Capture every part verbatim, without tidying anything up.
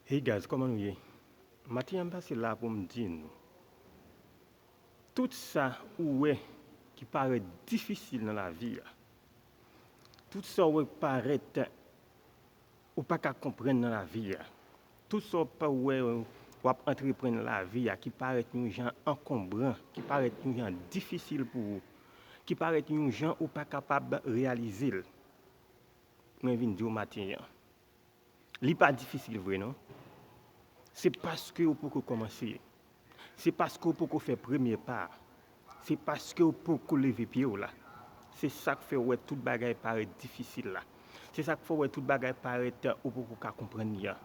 Hey guys, kòman nou ye? Maten an m pase la pou m di nou, tout sa ou wè ki parèt difisil nan lavi a, tout sa ou wè ki parèt ou pa ka konprann nan lavi a, tout sa w pa wè w ap antreprann nan lavi a ki parèt yon jan ankonbran, ki parèt yon jan difisil pou ou, ki parèt yon jan ou pa kapab reyalize l, mwen vin di w maten an, li pa difisil vre non. Se paske w poko kòmanse. Se paske w poko fè premye pa a. Se paske w poko leve pye w la. Se sa k fè w wè tout bagay parèt difisil la. Se sa k fè w wè tout bagay parèt ou poko ka konprann li a.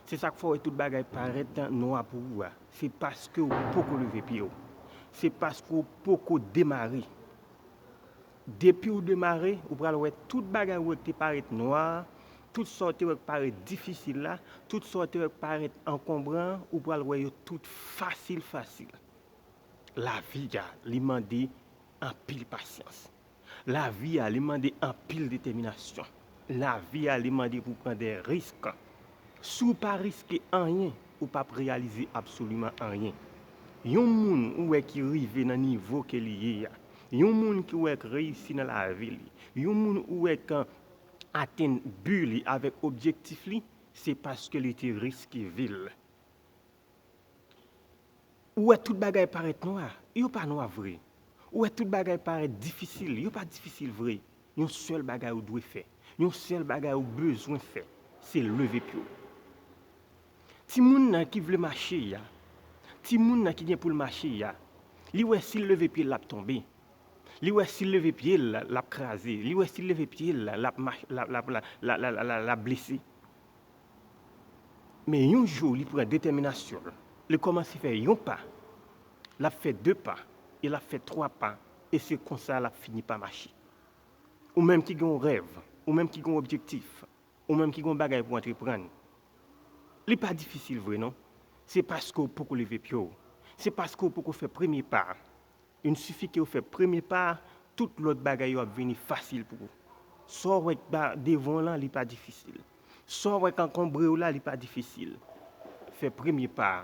Se sa k fè w wè tout bagay parèt nwa pou ou a. Se paske w poko leve pye w. Se paske w poko demare. Depi w demare, ou pral wè tout bagay ou wè ki te parèt nwa, tout sa w te wè ki parèt difisil la, tout sa w te wè ki parèt ankonbran, ou pral wè yo tout fasil fasil. Lavi a, li mande anpil pasyans. Lavi a, li mande anpil detèminasyon. Lavi a, li mande pou w pran de risk. Si w pa riske anyen, ou p ap reyalize absoliman anyen. Yon moun ou wè ki rive nan nivo ke li ye a, yon moun ki wè k reyisi nan lavi li, yon moun ou wè k atenn bi li avèk objektif li, se paske li te riske vi l. Ou wè tout bagay parèt nwa, yo pa nwa vre. Ou wè tout bagay parèt difisil, yo pa difisil vre. Yon sèl bagay ou dwe fè, yon sèl bagay ou bezwen fè, se leve pye w. Timoun nan ki vle mache a, timoun nan ki gen pou l mache a, li wè si l leve pye l, l ap tonbe. Li wè si l leve pye l, l ap kraze. Li wè si l leve pye l, l ap mach-, l ap, l ap, l ap, l ap, l ap, l ap, l ap blese. Men yon jou, li pran detèminasyon l. Li kòmanse fè yon pa. L ap fè de pa. E l ap fè twa pa. E se konsa l ap fini pa mache. Ou menm ki gen yon rèv, ou menm ki gen yon objektif, ou menm ki gen yon bagay pou w antreprann, li pa difisil vre non. Se paske w poko leve pye w. Se paske w poko fè premye pa a. Il sifi ke w fè premye pa a, tout lòt bagay yo ap vini fasil pou ou. Sa w wè k ba devan w lan, li pa difisil. Sa w wè k ankonbre w la, li pa difisil. Fè premye pa a.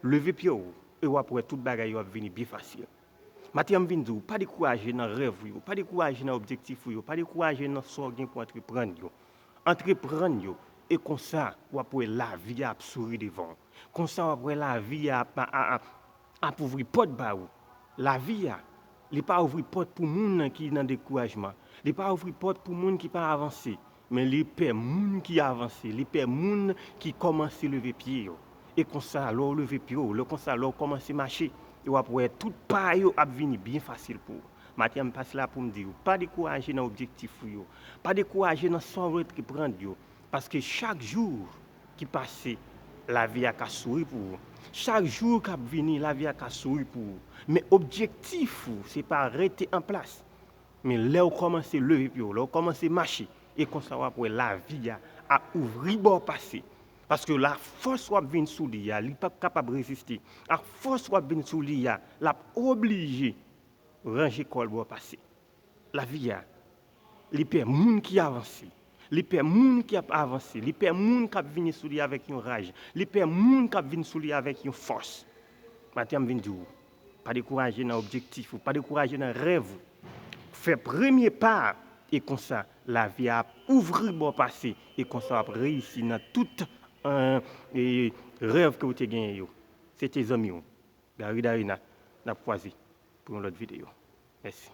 Leve pye w, e w ap wè tout bagay yo ap vini byen fasil. Maten an m vin di w, pa dekouraje nan rèv ou yo, pa dekouraje nan objektif ou yo, pa dekouraje nan sa w gen pou antreprann yo. Antreprann yo, e konsa, w ap wè lavi a ap souri devan w. Konsa, w ap wè lavi a ap, a, a, ap, ap ouvri pòt ba ou. Lavi a, li pa ouvri pòt pou moun nan ki nan dekourajman. Li pa ouvri pòt pou moun ki pa avanse. Men li pè moun ki avanse, li pè moun ki kòmanse leve pye yo. E konsa, lè w leve pye w, lè konsa, lè w kòmanse mache, e w ap wè tout pa yo ap vini byen fasil pou ou. Maten an, m pase la pou m di w, pa dekouraje nan objektif ou yo. Pa dekouraje nan sa w antreprann yo. Paske chak jou ki pase, lavi a ka souri pou ou. Chak jou k ap vini, lavi a ka souri pou ou. Men objektif ou, se pa rete an plas. Men lè w kòmanse leve pye w, lè w kòmanse mache, e konsa w ap wè lavi a ap ouvri ba w pase. Paske la fòs w ap vin sou li a, li p ap kapab reziste. Ak fòs w ap vin sou li a, l ap oblije ranje kò l ba w pase. Lavi a, li pè moun ki avanse. Li pè moun ki ap avanse. Li pè moun k ap vini sou li avèk yon raj. Li pè moun k ap vin sou li avèk yon fòs. Maten an, m vin di w, pa dekouraje nan objektif ou, pa dekouraje nan rèv ou. Fè premye pa a, e konsa, lavi a ap ouvri ba w pase, e konsa w ap reyisi nan tout, eh, eh, rèv ke w te genyen yo. Se te zanmi w, Gary Darina, n ap kwaze pou yon lòt videyo. Mèsi.